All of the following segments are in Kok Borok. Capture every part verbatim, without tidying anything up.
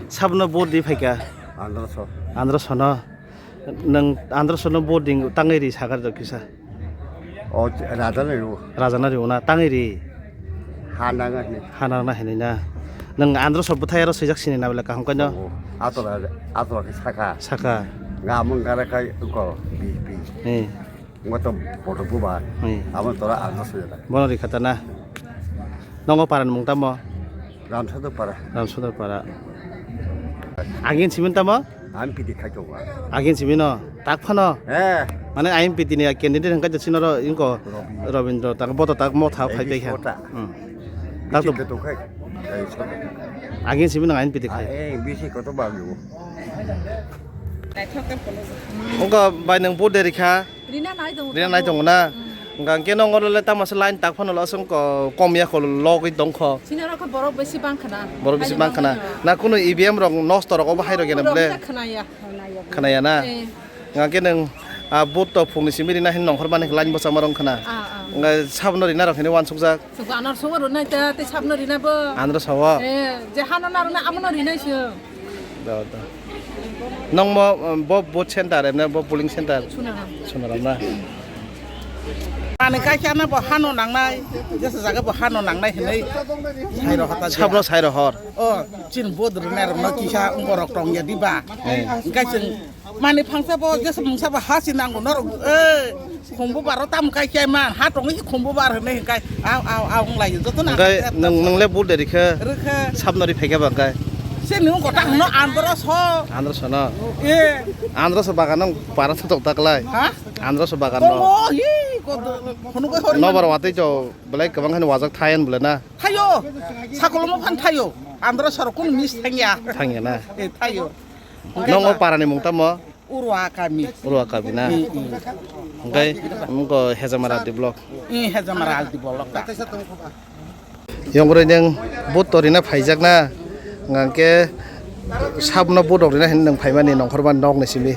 Sabno vote di phaikha? Androso. Androso no? Nwng Androso no vote di tangwi ri sakar do kisa? O, raja na ru. Raja na ri una tangwi ri. Ha nang ni. Ha nang na hinwi na. Nwng Androso bwthai aro swijak sini na bela kaham kaino? O, atora, atora ke saka. Saka. Ngamung gara kai ko B P. Eh. Ngoto boto buba. Hmm. Abo tora ang sujada. Bono ri khata na. Nongo para ni mung tamo? Ramsodor para. Ramsodor para. Agin simin tamo? Ang pidi khai tongo. Agin simin no. Tak phano. Eh. Mane agin pidi ni candidate hingka jasi noro ingko Robindro. Robindro tak boto tak mo thao khai A B C tei kha. Kota. Hmm. Tak to. Bisi koto khai. Eh, sota. Agin simin no agin pidi khai. Ah, eh, bisi koto ba lu. Ongko bai nang vote de rikha. Rina nai tongo. Rina nai tongo na? Mm. Hingke nongo le tamo se line tak phano lo asong ko kom ya ko logoi tongkho. Sini oro khe borok besi bang khana. Borok besi bang khana. Na kunu E V M rok nosto rok obo hai rok ya na bole? Khana ya. Khana ya na? Eh. Hingke nang, ah, vote to phungni simi rina hin nongkhor mani line bo chama rong khana. Ah, ah. Hingke sabno rina rok hini wansukjak. Sabo anar sobo rina ta te sabno rina bo. Andro sabo? Eh, je hano na rina amono rina se. Da, da. Nong mo, um, bo, bo center, emne bo polling center? Sunaram. Sunaram na? Ani kaikha na bo hano nangnai, jesa jaga bo hano nangnai hinwi sai rohor ta. Sabno sai rohor? O, chin bo drone rok no kisa ungko rok tong ya diba? Eh. Engkai chwng mani phangsa bo, jesa mungsa bo ha si nango norok, eh. Khumbu baro tam kai khe man, ha tongwi khumbu bar hwnwi hwnkhe, aw, aw, aw, wng lai, joto na. Hwnkhe nwng, nwng le vote de rikhe? Rikhe. Sabno ri phaikhe ba hwnkhe? Se nwng kota hwno Androso. Androso no? Eh. Androso bagan no para sa tok taklai? Ha? Androso bagan no? Tongo, hi, koto, hwnwi hori. Nobar watwi to belai kwbang khani wajak thayan bole na? Thayo. Sakolomo phan thayo. Androso rok kun miss thangya. Thangya na? Eh, thayo. Nongo para ni mung tamo? Urwa kami. Urwa kami na? Mm, mm. Hingke, wngko Hejamara D block. Mm, Hejamara D block ta. Yongbroi neng vote to rina phaijak na? Hingke sabno vote rok rina hin nang phaimani nongkhorma nokni simi?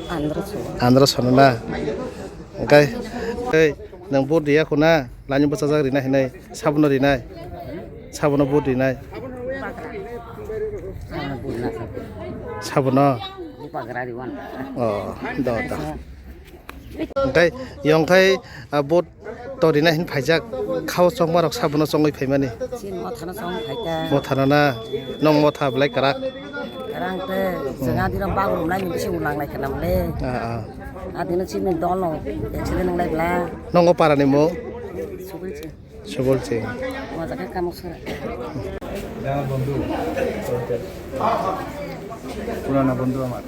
Androso. Androso no na? Hingke, hei, nang vote riya khuna? Laini bwchajak rina hinai. Sabono rinai? Sabono vote rinai? Sabono? Oh, do, do. Hingke yongkhai, ah, vote to rina hin phaijak, khao chongma rok sabono chongwi phaimani? Chini mothano chongwi phaikha. Mothano na? Nong motha belai kwrak? Kwrak te, chwng adino bagrum laini bisi ulang lai khwnam le. Ah, ah. Adino chini dol no accident wng lai bla. Nongo para ni mo? Subil se. Subol Singh. Moja khe kamuk sora. Purana bondhu amar.